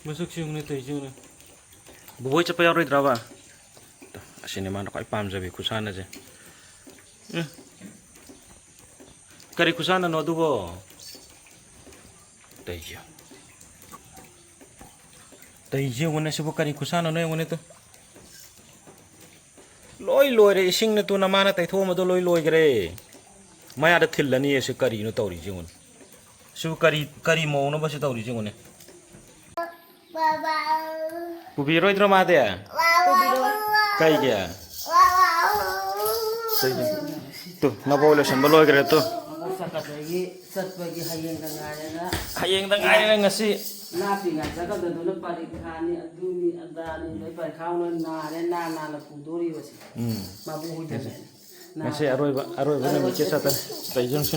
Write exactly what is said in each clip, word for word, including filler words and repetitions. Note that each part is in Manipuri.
ꯃꯁꯛꯁꯤ ꯌꯦꯡꯉꯨꯅꯦ, ꯇꯧꯔꯤꯁꯤ ꯌꯦꯡꯉꯨꯅꯦ꯫ ꯕꯣꯕꯣꯏ ꯆꯠꯄ ꯌꯥꯎꯔꯣꯏꯗ꯭ꯔꯕ? ꯑꯁꯤꯅꯦ ꯃꯥꯅ ꯈ꯭ꯋꯥꯏ ꯄꯥꯝꯖꯕꯤ ꯈꯨꯁꯥꯟꯅꯁꯦ꯫ ꯎꯝ꯫ ꯀꯔꯤ ꯈꯨꯁꯥꯟꯅꯅꯣ ꯑꯗꯨꯕꯣ? ꯇꯧꯔꯤꯁꯤ ꯌꯦꯡꯉꯨ꯫ ꯇꯧꯔꯤꯁꯤ ꯌꯦꯡꯉꯨꯅꯦ, ꯁꯤꯕꯨ ꯀꯔꯤ ꯈꯨꯁꯥꯟꯅꯅꯣ ꯌꯦꯡꯉꯨꯅꯦ ꯇꯨ꯫ ꯂꯣꯏ ꯂꯣꯏꯔꯦ, ꯏꯁꯤꯡꯅ ꯇꯨ ꯅꯃꯥꯅ ꯇꯩꯊꯣꯛꯑꯝꯕꯗꯣ ꯂꯣꯏ ꯂꯣꯏꯈ꯭ꯔꯦ꯫ ꯃꯌꯥꯗ ꯊꯤꯜꯂꯅꯤ ꯑꯁꯤ ꯀꯔꯤꯅꯣ ꯇꯧꯔꯤꯁꯤ ꯌꯦꯡꯉꯨꯅꯦ꯫ ꯁꯤꯕꯨ ꯀꯔꯤ, ꯀꯔꯤ ꯃꯑꯣꯡꯅꯣꯕ ꯁꯤ ꯇꯧꯔꯤꯁꯤ ꯌꯦꯡꯉꯨꯅꯦ꯫ ꯄꯨꯕꯤꯔꯣꯏꯗ꯭ꯔꯣ ꯃꯥꯗꯤ? ꯀꯩꯒꯤ? ꯀꯩꯒꯤ? ꯇꯨ, ꯅꯕꯣꯏ ꯂꯣꯏꯁꯟꯕ ꯂꯣꯏꯈ꯭ꯔꯦ ꯇꯨ꯫ ꯆꯠꯀꯗꯣꯏꯒꯤ, ꯆꯠꯄꯒꯤ ꯍꯌꯦꯡꯗ ꯉꯥꯏꯔꯦꯅ꯫ ꯍꯌꯦꯡꯗ ꯉꯥꯏꯔꯦ ꯉꯁꯤ꯫ ꯅꯥꯄꯤ ꯉꯥꯏ ꯆꯠꯀꯗꯣꯏꯗꯨꯅ ꯄꯔꯤꯈꯥꯅꯤ, ꯑꯗꯨꯅꯤ, ꯑꯗꯥꯅꯤ, ꯂꯣꯏ ꯄꯔꯤꯈꯥ ꯍꯧꯅ ꯅꯥꯔꯦ, ꯅꯥ ꯅꯥꯅ ꯄꯨꯗꯣꯔꯤꯕꯁꯦ꯫ ꯎꯝ꯫ ꯃꯥꯕꯨ ꯍꯨꯏꯗꯅꯦ꯫ ꯉꯁꯤ ꯑꯔꯣꯏꯕ, ꯑꯔꯣꯏꯕ ꯅꯨꯃꯤꯠꯀꯤ ꯆꯠꯇꯅ ꯇꯧꯖꯅꯁꯤ꯫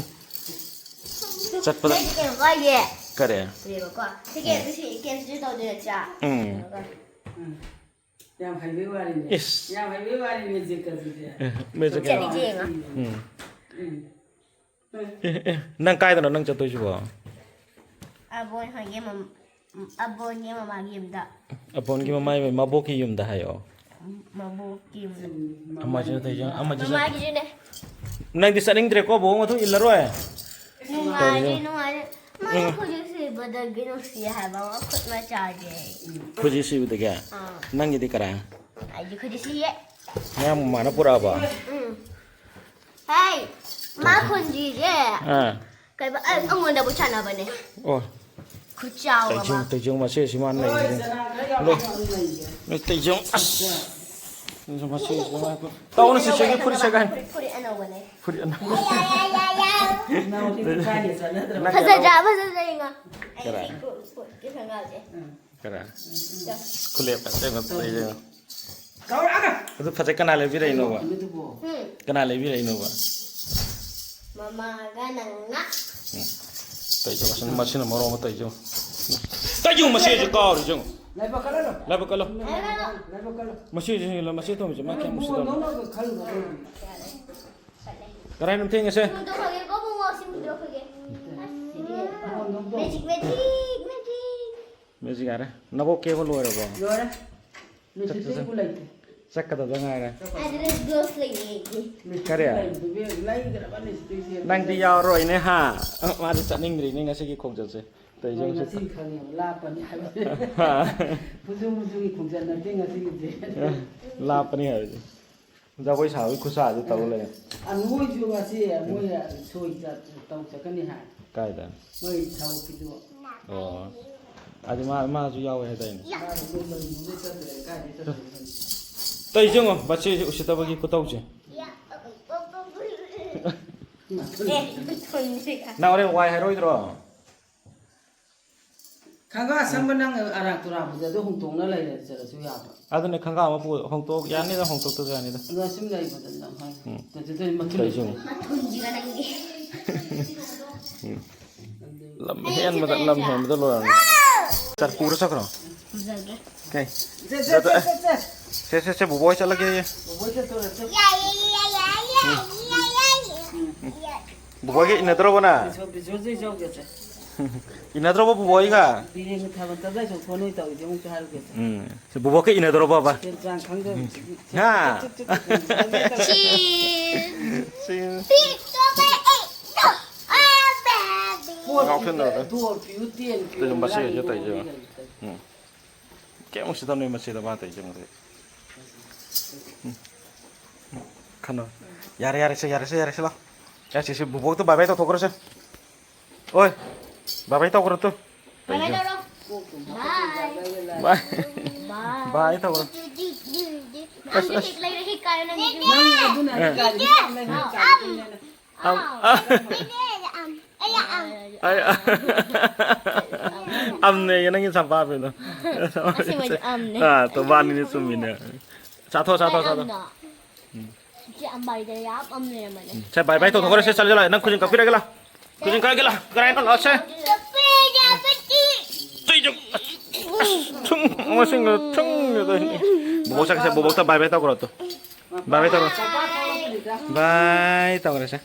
ꯆꯠꯄꯗ ꯅꯪ ꯀꯩꯅꯣ ꯀꯥꯏꯌꯦ? ꯀꯔꯤ? ꯌꯦꯡꯉꯣꯀꯣ꯫ ꯁꯤ ꯀꯦꯟꯁꯤ, ꯁꯤ ꯀꯦꯟꯁꯤ ꯇꯧꯗꯣꯏ ꯅꯠꯇ꯭ꯔꯥ? ꯎꯝ꯫ ꯌꯦꯡꯉꯣꯀꯣ꯫ ꯎꯝ꯫ ꯌꯥꯝ ꯍꯩꯕꯩ ꯋꯥꯔꯤꯅꯦ꯫ ꯏꯁ꯫ ꯌꯥꯝ ꯍꯩꯕꯩ ꯋꯥꯔꯤꯅꯦ, ꯃꯦꯖꯤꯛꯀꯁꯤꯗꯤ꯫ ꯑꯦ, ꯃꯦꯖꯤꯛ꯫ ꯆꯠꯂꯤꯁꯦ ꯌꯦꯡꯉꯣ꯫ ꯎꯝ꯫ ꯎꯝ꯫ ꯑꯦ, ꯑꯦ, ꯅꯪ ꯀꯥꯏꯗꯅꯣ ꯅꯪ ꯆꯠꯇꯣꯏꯁꯤꯕꯣ? ꯑꯕꯣꯟ ꯍꯣꯏꯒꯤ ꯃꯝ-, ꯑꯕꯣꯟꯒꯤ ꯃꯃꯥꯒꯤ ꯌꯨꯝꯗ꯫ ꯑꯕꯣꯟꯒꯤ ꯃꯃꯥꯏ ꯃꯕꯣꯛꯀꯤ ꯌꯨꯝꯗ ꯍꯥꯏꯌꯣ꯫ ꯃꯕꯣꯛꯀꯤ ꯌꯨꯝꯗ꯫ ꯑꯃꯁꯤꯅ ꯇꯧꯔꯤꯁꯦ, ꯑꯃꯁꯤꯅ꯫ ꯃꯃꯥꯒꯤꯁꯨꯅꯦ꯫ ꯅꯪꯗꯤ ꯆꯠꯅꯤꯡꯗ꯭ꯔꯦꯀꯣ, ꯕꯣꯕꯣꯛ ꯃꯇꯨꯡ ꯏꯜꯂꯔꯣꯏ? ꯅꯨꯡꯉꯥꯏꯔꯦ, ꯇꯧꯔꯤꯁꯦ꯫ ꯅꯨꯡꯉꯥꯏꯔꯦ꯫ ꯃꯥꯅ ꯎꯝ꯫ ꯈꯨꯖꯤꯛ ꯁꯤꯕꯗꯒꯤ ꯅꯨꯡꯁꯤ ꯍꯥꯏꯕ ꯃꯈꯨꯠ ꯃꯆꯥꯁꯦ꯫ ꯈꯨꯖꯤꯛ ꯁꯤꯕꯗꯒꯤ? ꯑꯥ꯫ ꯅꯪꯒꯤꯗꯤ ꯀꯔꯥꯏ? ꯑꯩꯗꯤ ꯈꯨꯖꯤꯛ ꯁꯤꯌꯦ꯫ ꯉꯔꯥꯡ ꯃꯃꯥꯅ ꯄꯨꯔꯛꯑꯕ? ꯎꯝ꯫ ꯍꯦ, ꯃꯥ ꯈꯨꯖꯤꯁꯦ꯫ ꯑꯥ꯫ ꯀꯩꯕ, ꯑꯩ, ꯑꯩꯉꯣꯟꯗꯕꯨ ꯁꯥꯟꯅꯕꯅꯦ꯫ ꯑꯣ꯫ ꯈꯨꯠꯆꯥꯎ ꯑꯃ꯫ ꯇꯩꯖꯧ, ꯇꯩꯖꯧ, ꯃꯁꯤ, ꯁꯤ ꯃꯥꯅ ꯂꯩꯔꯤꯁꯦ꯫ ꯂꯣꯏ, ꯂꯣꯏ ꯇꯩꯖꯧ, ꯑꯁ꯫ ꯃꯁꯤ, ꯇꯧꯅꯨ, ꯁꯤ ꯁꯦꯒꯥꯏ, ꯐꯨꯔꯤꯠ ꯁꯦꯒꯥꯏ꯫ ꯐꯨꯔꯤꯠ, ꯐꯨꯔꯤꯠ ꯑꯅꯧꯕꯅꯦ꯫ ꯐꯨꯔꯤꯠ ꯑꯅꯧꯕ꯫ ꯐꯖꯗ꯭ꯔꯥ? ꯐꯖꯗ꯭ꯔꯥ, ꯌꯦꯡꯉꯣ꯫ ꯑꯩ ꯀꯔꯥꯏ? ꯁꯤ ꯈꯨ-, ꯈꯨ-, ꯈꯨ-, ꯈꯣꯡꯒ꯭ꯔꯥꯎꯁꯦ꯫ ꯀꯅꯥ? ꯈꯨꯂꯦꯞ ꯀ ꯇꯧꯕ ꯇꯧꯔꯤꯁꯦ꯫ ꯀꯧꯔꯛꯑꯒ꯫ ꯑꯗꯨ ꯐꯖꯩ, ꯀꯅꯥ ꯂꯩꯕꯤꯔꯛꯏꯅꯣꯕ? ꯑꯗꯨꯕꯨ꯫ ꯎꯝ꯫ ꯀꯅꯥ ꯂꯩꯕꯤꯔꯛꯏꯅꯣꯕ? ꯃꯃꯥꯒ ꯅꯪꯒ꯫ ꯎꯝ꯫ ꯇꯧꯔꯤꯁꯦ, ꯃꯁꯤꯅ, ꯃꯁꯤꯅ ꯃꯔꯣꯟ ꯑꯃ ꯇꯧꯔꯤꯁꯦ꯫ ꯇꯩꯌꯨ, ꯃꯁꯤꯁꯨ ꯀꯥꯎꯔꯤꯁꯦ꯫ ꯂꯥꯏꯕꯛ ꯀꯜꯂꯣ꯫ ꯂꯥꯏꯕꯛ ꯀꯜꯂꯣ꯫ ꯂꯥꯏꯕꯛ ꯀꯜꯂꯣ꯫ ꯂꯥꯏꯕꯛ ꯀꯜꯂꯣ꯫ ꯃꯁꯤꯁꯨ, ꯃꯁꯤ ꯊꯣꯡꯕꯁꯦ ꯃꯥ ꯀꯌꯥꯝ ꯎꯁꯤꯠꯇꯕꯅꯣ? ꯕꯣꯟꯗꯧꯅ ꯈꯜꯂꯨꯔꯒ꯫ ꯀꯗꯥꯏꯅꯣ ꯊꯦꯡꯉꯁꯦ? ꯁꯤ ꯍꯨꯟꯗꯣꯛꯈ꯭ꯔꯒꯦꯀꯣ, ꯕꯨꯡꯉꯣ, ꯁꯤ ꯍꯨꯟꯗꯣꯛꯈ꯭ꯔꯒꯦ꯫ ꯕꯣꯟꯗꯧꯗꯣ꯫ Magic, magic, magic꯫ ꯍꯧꯖꯤꯛ ꯌꯥꯔꯦ꯫ ꯅꯕꯣꯛ ꯀꯦꯕ ꯂꯣꯏꯔꯕꯣ? ꯂꯣꯏꯔꯦ꯫ ꯂꯤꯞꯁꯇꯤꯛꯄꯨ ꯂꯩꯇꯦ꯫ ꯆꯠꯀꯗꯕꯗ ꯉꯥꯏꯔꯦ꯫ ꯑꯗꯨꯗ ꯒ꯭ꯂꯣꯁ ꯂꯩꯌꯦ ꯑꯩꯒꯤ꯫ ꯂꯤꯞꯁꯇꯤꯛ ꯀꯔꯤ? ꯂꯩꯕꯗꯨꯕꯨ ꯂꯩꯗ꯭ꯔꯕ ꯂꯤꯞꯁꯇꯤꯛꯁꯦ꯫ ꯅꯪꯗꯤ ꯌꯥꯎꯔꯣꯏꯅꯦ ꯍꯥ? ꯑ, ꯃꯥꯗꯤ ꯆꯠꯅꯤꯡꯗ꯭ꯔꯤꯅꯦ ꯉꯁꯤꯒꯤ ꯈꯣꯡꯆꯠꯁꯦ꯫ ꯇꯧꯔꯤꯁꯦ ꯍꯣꯏ, ꯌꯦꯡꯉꯨ꯫ ꯉꯁꯤꯒꯤ ꯈꯪꯉꯦꯕ, ꯂꯥꯞꯄꯅꯤ ꯍꯥꯏꯕꯁꯦ꯫ ꯍꯥ? ꯃꯆꯨ ꯃꯆꯨꯒꯤ ꯈꯣꯡꯆꯠ ꯅꯠꯇꯦ ꯉꯁꯤꯒꯤꯁꯦ꯫ ꯂꯥꯞꯄꯅꯤ ꯍꯥꯏꯕꯁꯦ꯫ ꯖꯒꯣꯏ ꯁꯥꯕꯒꯤ ꯈꯨꯠꯁꯥꯁꯦ ꯇꯧ ꯂꯩꯔꯦ꯫ ꯑ, ꯅꯣꯏꯁꯨ ꯉꯁꯤ ꯃꯣꯏ ꯁꯣꯏ ꯆꯠ-, ꯇꯧ ꯆꯠꯀꯅꯤ ꯍꯥꯏ꯫ ꯀꯥꯏꯗ? ꯃꯣꯏ ꯊꯕꯛꯀꯤꯗꯨ꯫ ꯑꯣ꯫ ꯑꯗꯨ ꯃꯥ, ꯃꯥꯁꯨ ꯌꯥꯎꯋꯦ ꯍꯥꯏꯗꯥꯏꯅꯦ? ꯃꯥ ꯂꯣꯏ ꯂꯩꯕꯗꯩ ꯆꯠꯇ꯭ꯔꯦ, ꯀꯥꯏꯗꯩ ꯆꯠꯇꯣꯏꯅꯣ ꯈꯪꯗꯦ꯫ ꯇꯧꯔꯤꯁꯦ ꯌꯦꯡꯉꯣ, ꯃꯆꯦꯁꯦ ꯎꯁꯤꯠꯇꯕꯒꯤ ꯈꯨꯇꯧꯁꯦ꯫ ꯑꯦ, ꯊꯨꯟꯁꯤꯒ꯫ ꯅꯪ ꯍꯣꯔꯦꯟ ꯋꯥꯏ ꯍꯥꯏꯔꯣꯏꯗ꯭ꯔꯣ? ꯈꯪꯒꯥ ꯑꯁꯪꯕ ꯅꯪ ꯑꯔꯥꯛ ꯇꯨꯔꯥꯛꯄꯗ ꯑꯗꯨ ꯍꯣꯡꯇꯣꯛꯅ ꯂꯩꯔꯦ ꯆꯠꯂꯁꯨ ꯌꯥꯕ꯫ ꯑꯗꯨꯅꯦ, ꯈꯪꯒꯥ ꯑꯃ ꯄꯨ-, ꯍꯣꯡꯇꯣꯛ-, ꯌꯥꯅꯤꯗ, ꯍꯣꯡꯇꯣꯛꯇ꯭ꯔꯁꯨ ꯌꯥꯅꯤꯗ꯫ ꯑꯗꯣ ꯑꯁꯨꯝ ꯂꯩꯕꯗ ꯅꯪ ꯍꯥꯏ-, ꯎꯝ꯫ ꯑꯗꯨꯗ ꯃꯊꯨꯟ ꯇꯧꯔꯤꯁꯦ ꯌꯦꯡꯉꯣ꯫ ꯃꯊꯨꯟꯁꯤꯒ ꯅꯪꯒꯤ꯫ ꯎꯝ꯫ ꯂꯝ ꯍꯦꯟꯕꯗ, ꯂꯝ ꯍꯦꯟꯕꯗ ꯂꯣꯏꯔꯝꯃꯦ꯫ ꯆꯠ ꯄꯨꯔ ꯆꯠꯈ꯭ꯔꯣ꯫ ꯄꯨꯖꯒꯦ꯫ ꯀꯩ? ꯆꯠ, ꯆꯠ, ꯆꯠ, ꯆꯠ, ꯆꯠ꯫ ꯁꯦ, ꯁꯦ, ꯁꯦ, ꯕꯣꯕꯣꯏ ꯆꯠꯂꯒꯦ꯫ ꯕꯣꯕꯣꯏ ꯆꯠꯇꯣꯔꯦ, ꯆꯠ꯫ ꯌꯥꯏ, ꯌꯥꯏ, ꯌꯥꯏ, ꯌꯥꯏ, ꯌꯥꯏ, ꯌꯥꯏ, ꯌꯥꯏ, ꯌꯥꯏ꯫ ꯕꯣꯕꯣꯏꯒ ꯏꯟꯅꯗ꯭ꯔꯣꯕꯣ ꯅꯪ? ꯕꯤꯁꯣ-, ꯕꯤꯁꯣꯁꯦ ꯏꯆꯧꯒꯁꯦ꯫ ꯏꯟꯅꯗ꯭ꯔꯣꯕꯣ ꯕꯣꯕꯣꯏꯒ? ꯕꯤꯔꯦꯟꯒ ꯊꯥꯕꯜ ꯇꯝꯖꯥꯏ ꯆꯣꯡꯊꯣꯛꯑ ꯅꯣꯏ ꯇꯧꯔꯤꯁꯦ ꯑꯃꯨꯛꯁꯨ ꯍꯥꯏꯔꯨꯒꯦꯁꯦ꯫ ꯎꯝ꯫ ꯁꯤ ꯕꯣꯕꯣꯛꯀ ꯏꯟꯅꯗ꯭ꯔꯣꯕꯣꯕ? ꯁꯦꯟ ꯆꯥꯡ ꯈꯪꯗꯕ ꯃꯤꯁꯤꯗꯤ꯫ ꯍꯥ? ꯆꯤꯛ, ꯆꯤꯛ, ꯆꯤꯛ, ꯆꯤꯛ, ꯆꯤꯛ, ꯆꯤꯛ꯫ ꯁꯤ꯫ ꯄꯣꯠ ꯉꯥꯎꯁꯟꯅꯔꯒ꯫ ꯗꯣꯔ ꯄꯤꯌꯨ, ꯇꯦꯟ ꯄꯤꯌꯨ, ꯑꯗꯨꯁꯨ ꯃꯁꯤ ꯂꯥꯏꯔꯤ ꯍꯧꯖꯤꯛ ꯇꯧꯔꯤꯁꯦ꯫ ꯃꯣꯏ ꯂꯩꯇꯦ꯫ ꯎꯝ꯫ ꯀꯌꯥꯝ ꯎꯁꯤꯠꯇꯕꯅꯣ ꯃꯁꯤꯗ ꯃꯥ ꯇꯧꯔꯤꯁꯦ ꯌꯦꯡꯉꯨ꯫ ꯎꯝ꯫ ꯈꯟꯅꯣ꯫ ꯌꯥꯔꯦ, ꯌꯥꯔꯦ, ꯁꯦ, ꯌꯥꯔꯦ, ꯁꯦ, ꯌꯥꯔꯦ, ꯁꯦ, ꯂꯥꯎ꯫ ꯌꯥꯔꯦ, ꯁꯦ, ꯁꯦ, ꯕꯨꯕꯣꯛꯇ bye bye ꯇꯧꯊꯣꯛꯈ꯭ꯔꯣꯁꯦ꯫ ꯑꯣꯏ, bye bye ꯇꯧꯈ꯭ꯔꯣ ꯇꯨ꯫ Bye bye ꯇꯧꯔꯣ꯫ Bye꯫ Bye꯫ Bye ꯇꯧꯈ꯭ꯔꯣ꯫ ꯅꯪꯁꯨ ꯑꯁ, ꯑꯁ꯫ ꯍꯦꯛ ꯂꯩꯔ ꯍꯦꯛ ꯀꯥꯏꯌꯣ ꯅꯪꯒꯤꯁꯨ꯫ ꯅꯪ ꯑꯗꯨꯅ ꯍꯦꯛ ꯀꯥꯏꯗꯣꯏꯅꯦ, ꯅꯪ ꯍꯦꯛ ꯀꯥꯏꯗꯣꯏꯅꯦ꯫ ꯑꯝ, ꯑ-, ꯑꯝꯅꯦꯌꯦ ꯅꯪꯒꯤ ꯁꯝꯄꯥꯕꯤꯗꯣ꯫ ꯑꯁꯦꯡꯕꯩꯗꯤ ꯑꯝꯅꯦ꯫ ꯑꯥ, ꯇꯣ ꯃꯥꯅꯤꯅꯦ, ꯆꯨꯝꯃꯤꯅꯦ꯫ ꯆꯥꯊꯣꯛ, ꯆꯥꯊꯣꯛ, ꯆꯥꯊꯣꯛ꯫ ꯑꯝꯅ꯫ ꯎꯝ꯫ ꯏꯆꯦ ꯑꯝꯕꯥꯏꯗ ꯌꯥꯝ ꯑꯝ ꯂꯩꯔꯝꯕꯅꯦ꯫ ꯎꯝ꯫ ꯁꯦ, bye bye ꯇꯧꯊꯣꯛꯈ꯭ꯔꯣ, ꯁꯦ, ꯆꯠꯂꯣ, ꯆꯠꯂꯣ꯫ ꯅꯪ ꯈꯨꯖꯤꯟ ꯀꯛꯄꯤꯔꯒꯦ ꯂꯥꯎ꯫ ꯈꯨꯖꯤꯟ ꯀꯛꯑꯒꯦ ꯂꯥꯎ꯫ ꯀꯔꯥꯏꯅꯣ, ꯂꯥꯛꯑꯣꯁꯦ꯫ ꯆꯩꯗꯣ꯫ ꯑꯁ, ꯊꯨꯝ, ꯃꯁꯤꯡꯗꯣ ꯊꯨꯝ꯫ ꯕꯣꯕꯣꯛ ꯆꯠꯈ꯭ꯔꯁꯦ, ꯕꯣꯕꯣꯛꯇ bye bye ꯇꯧꯈ꯭ꯔꯣ ꯇꯨ꯫ Bye bye ꯇꯧꯔꯣ꯫ Bye ꯇꯧꯔꯁꯦ꯫